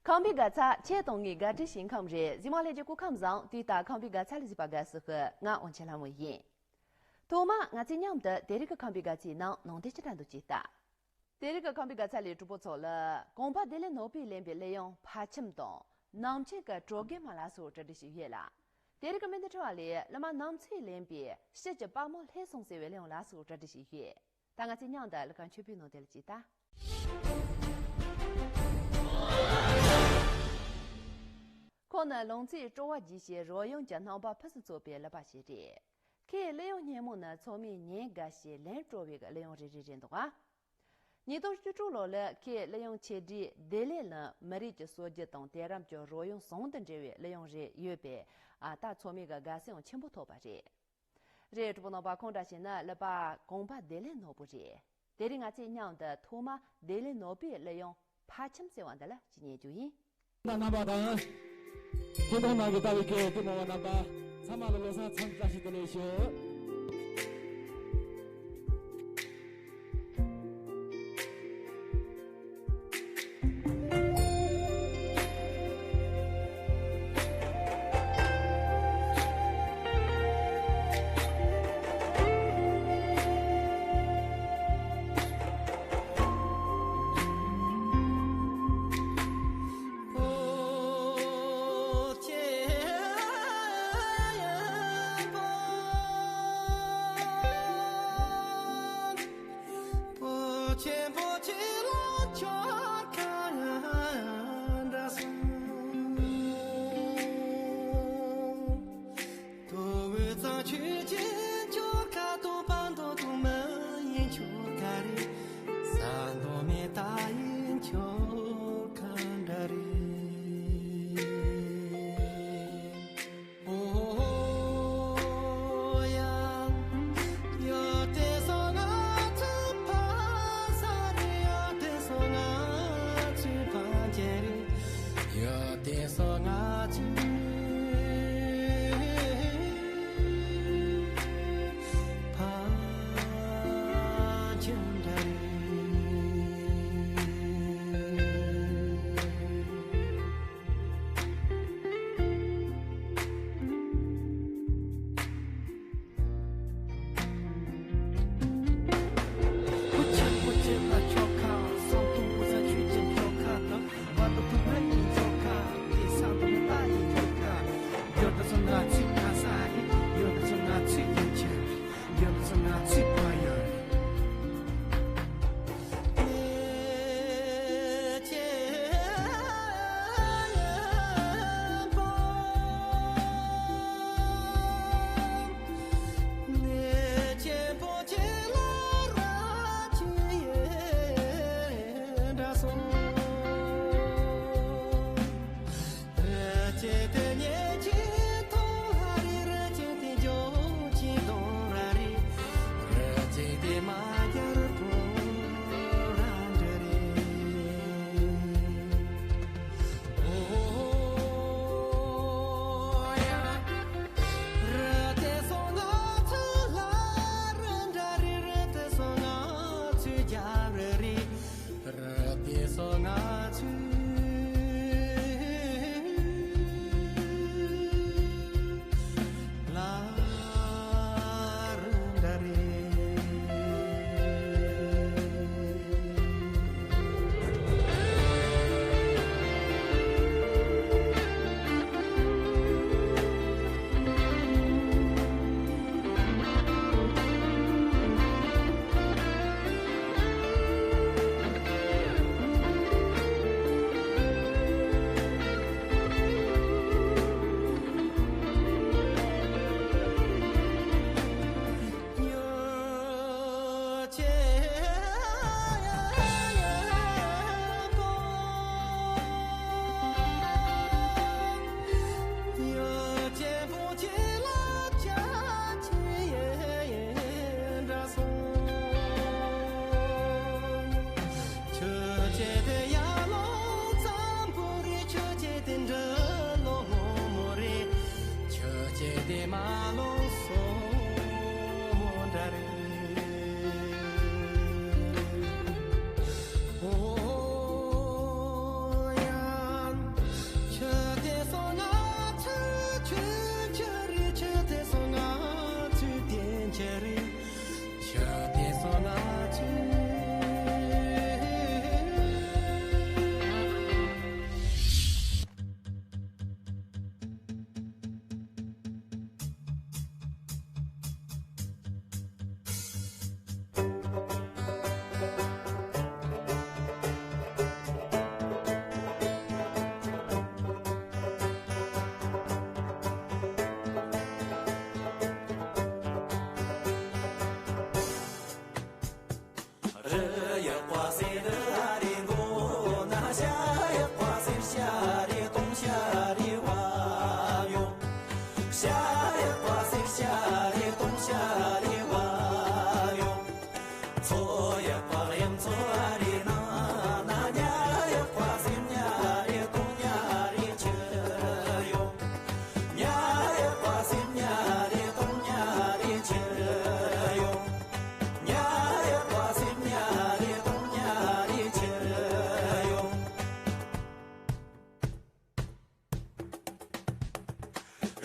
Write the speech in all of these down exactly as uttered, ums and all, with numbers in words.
ཁམས་པའི་དགའ་ཚལ་ཁྱེད་དང་ངའི་དགའ་སྤྲོའི་ཞིང་ཁམས་རེད། གཟིགས་མོ་ལྷན་རྒྱས་སྐུ་ཁམས་བཟང་། དུས་ལྟར་ཁམས་པའི་དགའ་ཚལ་ལ་གཟིགས་པ་དགའ་བསུ་ཞུ། ང་དབང་ཆེན་ལྷ་མོ་ཡིན། ཐོག་མར་ང་ཚོས་མཉམ་དུ་དེ་རིང་གི་ཁམས་པའི་དགའ་ཚལ་ནང་ནང་དོན་ཅི་འདྲ་འདུག་ཅེས་ལྟ། དེ་རིང་གི་ཁམས་པའི་དགའ་ཚལ་ལས་གྲོགས་པོ་ཚོ་ལ་གོང་པ་བདེ་ལེགས་ནོར་བུས་ལེན་པའི་གླུ་དབྱངས་ཕ་ཁྱིམ་དང་། ནམ་མཁའི་སྤྲོ་དགའི་མ་ལ་སོགས་གྲ་སྒྲིག་ཞུས་ཡོད་ལ། དེ་རིང་གི་སྨོན་འདུན་འཁྲི་བ་ལས་གླུ་མ་ནམ་མཚོས་ལེན་པའི་ཕྱི་གྱི་དཔའ་མོ་ལྷས་སོང་ཟེར་བའི་གླུ་དབྱངས་ལ་སོགས་གྲ་སྒྲིག་ཞུས་ཡོད། ད་ང་ཚོས་མཉམ་དུ་གླུ་ཁ་མཆོད་པའི་ནང་དེ་ལ་ཅིག་ལྟ། ཁོང་ནི་ལང་ཚོའི་སྤྲོ་བ་རྒྱས་བྱེད་རོལ་དབྱངས་ཀྱི་རྣམ་པ་ཕུན་སུམ་ཚོགས་པའི་གླུ་པ་ཞིག་རེད། ཁོའི་གླུ་དབྱངས་སྙན་མོ་ནི་ཚང་མས་ཉན་དགའ་ཞིང་ལན་སྤྲོ་བའི་གླུ་དབྱངས་རེ་རེ་རེད་འདུག་ཨ། ཉིས་སྟོང་བཅུ་དྲུག་ལོ་ལ་ཁོའི་གླུ་དབྱངས་ཆེ་གྲས་བདེ་ལེགས་ལ་མི་རིགས་ཀྱི་སྲོལ་རྒྱུན་དང་དེང་རབས་ཀྱི་རོལ་དབྱངས་ཟུང་དུ་འབྲེལ་བའི་གླུ་དབྱངས་རེ་ཡོད་པས། ཨ། ད་ཚང་མས་ཀྱི་དགའ་བསུ་ཡང་ཆེན་པོ་ཐོབ་པ་རེད། རེད། གྲོགས་པོ་རྣམ་པ། ཁོང་འདྲ་བྱས་ན་གླུ་པ་གོང་པ་བདེ་ལེགས་ནོར་བུ་རེད། དེ་རིང་ང་ཚོས་མཉམ་དུ་ཐོག་མ་བདེ་ལེགས་ནོར་བུའི་གླུ་དབྱངས་ཕ་ཁྱིམ་ཟེར་བ་འདི་ལ་ཅིག་ཉན་རྒྱུ་ཡིན། རྣམ་པ་དང་། ཐད་གཏོང་ནང་གི་ལྟ་བའི་སྐད་ཀྱི་མོ་བ་རྣམ་པ་ཚང་མ་ལ་ལོ་གསར་འཚམས་བཀྲ་ཤིས་བདེ་ལེགས་ཞུ།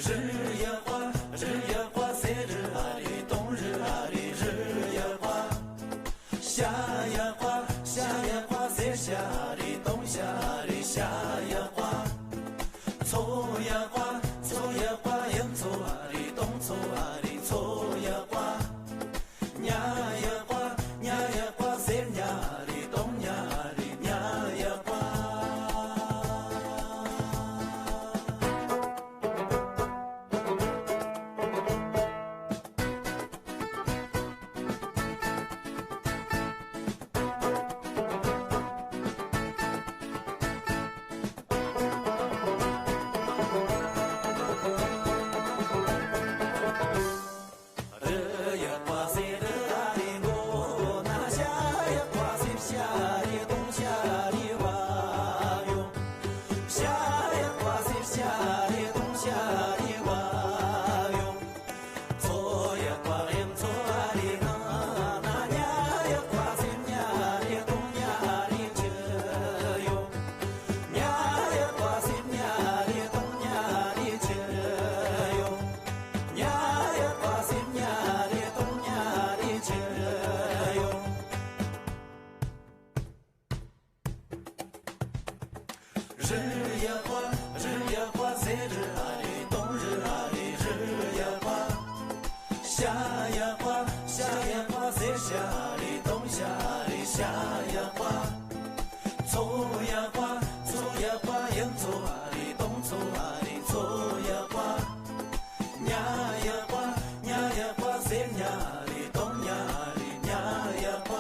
རི་ཡག་པ། རི་ཡག་པ་ཟེར་རི་ཨ་རི་སྟོང་རི་ཨ་རི་རི་ཡག་པ། ཤ་ཡག་པ། ཤ་ཡག་པ་ཟེར་ཤ་ཨ་རི་སྟོང་ཤ་ཨ་རི་ཤ་ཡག་པ། མཚོ་ཡག་པ། མཚོ་ཡག་པ་ཡུམ་མཚོ་ཨ་རི་སྟོང་མཚོ་ཨ་རི་མཚོ་ཡག་པ། ཉ་ཡག་པ། ཉ་ཡག་པ་ཟེར་ཉ་རི་སྟོང་ཉ་རི་ཉ་ཡག་པ། རི་ཡག་པ་ཟེར་རི་ཨ་རི་མགོ་ན། ཤ་ཡག་པ་ཟེར་ཤ་རི་སྟོང་ཤ་རི་བ་ཡོ། ཤ་ཡག་པ་ཟེར་ཤ་རི་སྟོང་ཤ་རི་བ་ཡོ། མཚོ་ཡག་པ་ཡུམ་མཚོ་ཨ་རི་ན། ན་ཉ་ཡག་པ་ཟེར་ཉ་རི་སྟོང་ཉ་རི་ཆུ་ཡོ། ཉ་ཡག་པ་ཟེར་ཉ་རི་སྟོང་ཉ་རི་ཆུ་ཡོ། ཉ་ཡག་པ་ཟེར་ཉ་རི་སྟོང་ཉ་རི་ཆུ་ཡོ། རི་ཡག་པ། རི་ཡག་པ་ཟེར་རི་ཨ་རི་སྟོང་རི་ཨ་རི་རི་ཡག་པ། ཤ་ཡག་པ། ཤ་ཡག་པ་ཟེར་ཤ་ཨ་རི་སྟོང་ཤ་ཨ་རི་ཤ་ཡག་པ། མཚོ་ཡག་པ། མཚོ་ཡག་པ་ཡུམ་མཚོ་ཨ་རི་སྟོང་མཚོ་ཨ་རི་མཚོ་ཡག་པ། ཉ་ཡག་པ། ཉ་ཡག་པ་ཟེར་ཉ་རི་སྟོང་ཉ་རི་ཉ་ཡག་པ།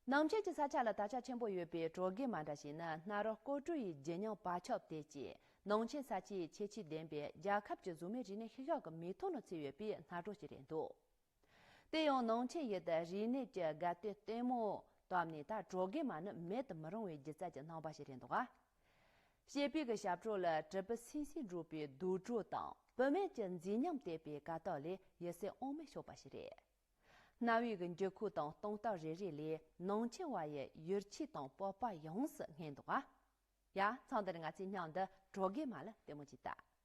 ནང་ཆེན་གྱི་ས་ཆ་ལ་དར་ཆ་ཆེན་པོ་ཡོད་པའི་གྲོ་སྒེ་མ་འདྲ་ཞིག་ནི་གནའ་རབས་སྐོར་བྲོ་ཡི་བརྗིད་ཉམས་བག་ཆགས་དེ་ཀྱིས་ནང་ཆེན་ས་ཆའི་ཁྱད་ཆོས་ལྡན་པའི་རྒྱལ་ཁབ་ཀྱི་གཟུགས་མེད་རིག་གནས་ཤིག་ཤོག་གི་མིག་ཐོག་ནས་ཚུད་ཡོད་པའི་སྣ་གྲོ་ཞིག་རེད་འདུག་དེ་ཡང་ནང་ཆེན་ཡུལ་དུ་རིག་གནས་ཀྱི་དགའ་སྟོན་ལྟད་མོ་བཏབ་ནས། ད་གྲོ་སྒེ་མ་ནི་མེད་དུ་མི་རུང་བའི་སྒྱུ་རྩལ་གྱི་རྣམ་པ་ཞིག་རེད་འདུག་ག་བྱེད་པོའི་གི་ཞབས་བྲོ་ལ་གྲི་པུ་སིང་སིང་སྒྲོག་པའི་དུག་སྒྲོ་དང་བུད་མེད་ཀྱི་མཛེས་ཉམས་བསྟན་པའི་ཀ་དག་ལས་ཡིད་སེམས་དབང་མེད་ཤོར་བ་ཞིག་རེད། གནའ་བོའི་གི་འགྱུར་ཁུག་དང་སྟོང་རྟགས་རེ་རེ་ལས་ནང་ཆེན་བ་ཡི་ཡུལ་ཆས་དང་སྤོབས་པ་ཡོངས་སུ་མངོན་འདུག་ག་ཡ། མཚམས་འདིར་ང་ཚོས་སྙིང་འདི་གྲོ་སྒེ་མ་ལ་ལྟད་མོ་ཅིག་ལྟ།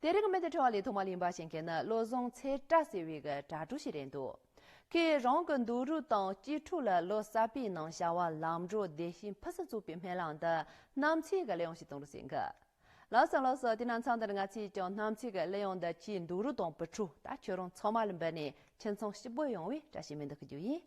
དེ་རིང་གི་སྨན་དང་འཕྲོད་པ་ལས་ཐོག་མར་ལེན་པ་ཞིག་གི་ནི་བློ་བཟང་ཚེ་བཀྲ་ཟེར་བའི་གི་དྲ་གྲོགས་ཤིག་རེད་འདུག་ཁོས་རང་གི་འདུག་རུས་དང་གཅེས་ཕྲུག་ལ་ལོ་གསར་པའི་ནང་བྱ་བ་ལམ་འགྲོ་བདེ་ཞིང་ཕུན་སུམ་ཚོགས་པའི་སྨོན་ལམ་དུ་གནམ་མཚོའི་གི་གླུ་དབྱངས་ཤིག་གཏོང་རོགས་ཟེར་གི། ལགས་སོ་ལགས་སོ། དེ་ན་མཚམས་འདིར་ང་ཚོས་ཀྱང་གནམ་མཚོའི་གི་གླུ་དབྱངས་འདི་ཁྱེད་འདུག་རུས་དང་བུ་ཕྲུག་ད་ཁྱོད་རང་ཚང་མ་ལ་འབུལ་ནས་ཁྱིམ་ཚང་སྐྱིད་པོ་ཡོང་བའི་བཀྲ་ཤིས་སྨོན་འདུན་ཞུ་རྒྱུ་ཡིན།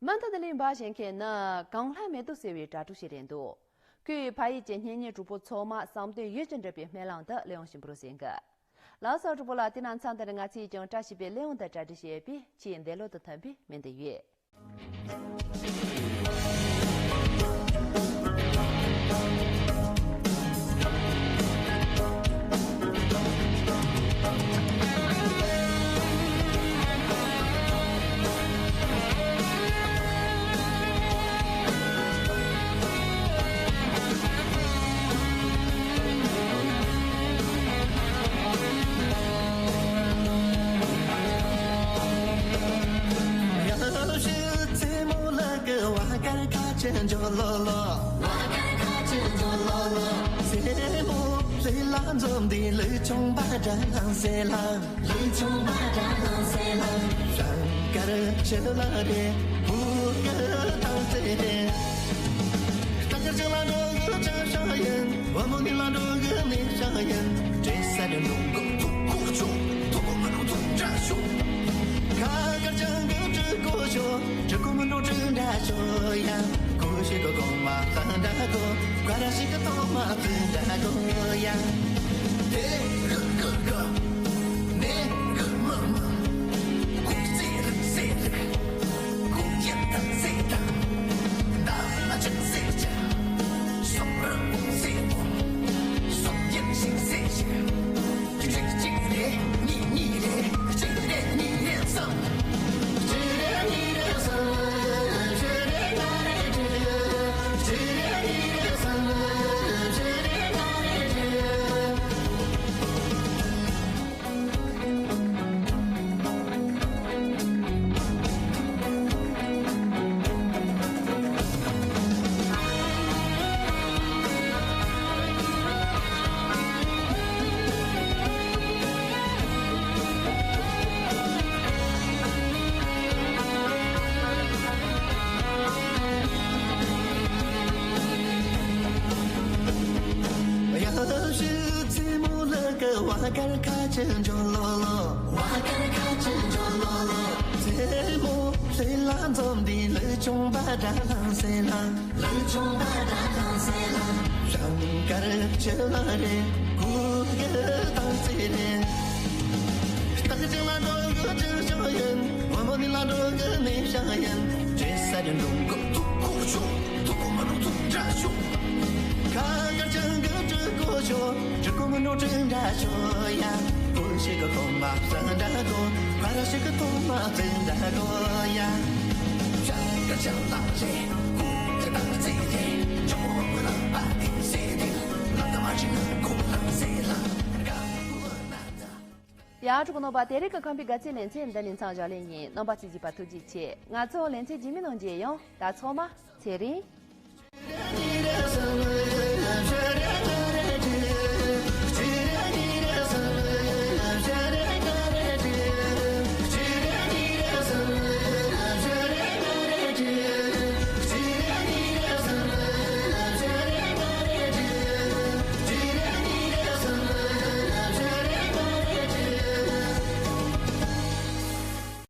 མུ་མཐུད་དུ་ལེན་པ་བཞིན་མཁན་ནི་གངས་ལྷ་མེ་ཏོག་ཟེར་བའི་དྲ་གྲོགས་ཤིག་རེད་འདུག་ཁོས་ཕ་ཡུལ་གྱི་གཉེན་ཉེ་གྲོགས་པོ་ཚང་མ་བསམ་དོན་ཡིད་ཀྱིས་འགྲུབ་པའི་སྨོན་ལམ་དུ་གླུ་དབྱངས་ཤིག་འབུལ་རོགས་ཟེར་གི། ལགས་སོ་གྲོགས་པོ་ལགས། དེ་ན་མཚམས་འདིར་ང་ཚོས་ཀྱང་བཀྲ་ཤིས་པའི་གླུ་དབྱངས་དང་གྲ་སྒྲིག་བྱས་པས་ཁྱེད་འདོད་བློ་དང་མཐུན་པའི་སྨོན་འདུན་ཡོད། ཡང་ཞིག་རྩེད་མོ་ལ་གི་བ་དཀར་ཁ་ཆེ་འཇོག་ལོ་ལོ། ལ་འཛོམས་འདི་ལུས་ཆུང་པ་འདྲ་ལང་སེ་ལ། ལུས་ཆུང་པ་འདྲ་ལང་སེ་ལ། ཞང་དཀར་ཆེ་ལ་རེ་བུ་ག་དང་སེ་རེ། སྟག་དཀར་ཅང་ལ་འགྲོ་གི་ཅང་ཤང་ཡིན། བ་མོ་ནི་ལ་འགྲོ་གི་ནི་ཤང་ཡིན། བྲེ་ས་རེ་འགྲོ་གི་ཐུག་ཁུག་ཆུ། ཐུག་གོ་མ་འགྲོ་ཐུག་འདྲ་ཤུ། ཁ་དཀར་ཅང་གི་གྲི་གོ་ཤོ། གྲི་གོ་མ་འགྲོ་གྲི་འདྲ་ཤོ་ཡ། གོ་ཤི་གོ་གོ་མ་ས་འདྲ་གོ། ཀ་ར་ཤི་གི་ཐོག་མ་ཙི་འདྲ་གོ་ཡ། དེ་གི་གི་གི། ནེ་གི་མི་མི། གུག་ཙེ་རི་ཙེ་རི། གུག་ཡན་དང་ཙེ་དང་། ད་མ་ཅི་ཙེ་ཅི། སོང་རི་ཙེ་བོ། སོང་ཡན་ཤིང་ཙེ་ཤི། གཅིག་གཅིག་རེ་གཉིས་གཉིས་རེ། གཅིག་རེ་གཉིས་རེ་གསུམ། ཡ་ཞི་ཙེ་མོ་ལ་ག་བ་གར་ཁ་ཆེ་འཇོ་ལོ་ལོ། བ་གར་ཁ་ཆེ་འཇོ་ལོ་ལོ། ཙེ་མོ་ལྷེ་ལ་འཛོམས་འདི་ལུས་ཆུང་པ་འདྲ་ལང་སེ་ལ། ལུས་ཆུང་པ་འདྲ་ལང་སེ་ལ། ཞང་དཀར་ཆེ་ལ་རེ་གུ་གེ་དང་ཙེ་རེ། སྟག་ཅིང་ལ་འགྲོ་གི་ཅི་ཤང་ཡིན། བ་མོ་ནི་ལ་འགྲོ་གི་ནི་ཤང་ཡིན། བྲེ་ས་རེ་འགྲོ་གི་ཐུག་ཁུག་ཆུ། ཐུག་གོ་མ་འགྲོ་ཐུག་འདྲ་ཤུ། ཁ་དཀར་ཅང་གི་གྲི་གོ་ཤོ། གྲི་གོ་མ་འགྲོ་གྲི་འདྲ་ཤོ་ཡ། གོ་ཤི་གི་ཐོག་མ་ས་འདྲ་གོ། ཀ་ར་ཤི་གི་ཐོག་མ་ཙི་འདྲ་གོ་ཡ། ཞང་དཀར་ཅང་ལ་རེ་གུ་ཙེ་དང་ཙེ་རེ། ཇོ་མོ་བུ་ལ་པ་ཏིང་སེ་ཏིང་། ལ་ད་མ་ཅི་ན་གུ་ལང་སེ་ལ། ག་གུ་ན་ད། ཡ་གྲོགས་པོ་རྣམ་པ། དེ་རིང་གི་ཁམས་པའི་དགའ་ཚལ་ལེ་ཚན་འདི་ནས་མཚམས་འཇོག་ལེ་ཡིན། རྣམ་པ་ཚོས་གཟིགས་པར་ཐུགས་རྗེ་ཆེ། ང་ཚོ་ལེ་ཚན་རྗེས་མའི་ནང་མཇལ་ཡོང་། ད་ཚང་མ་ཚེ་རིང་།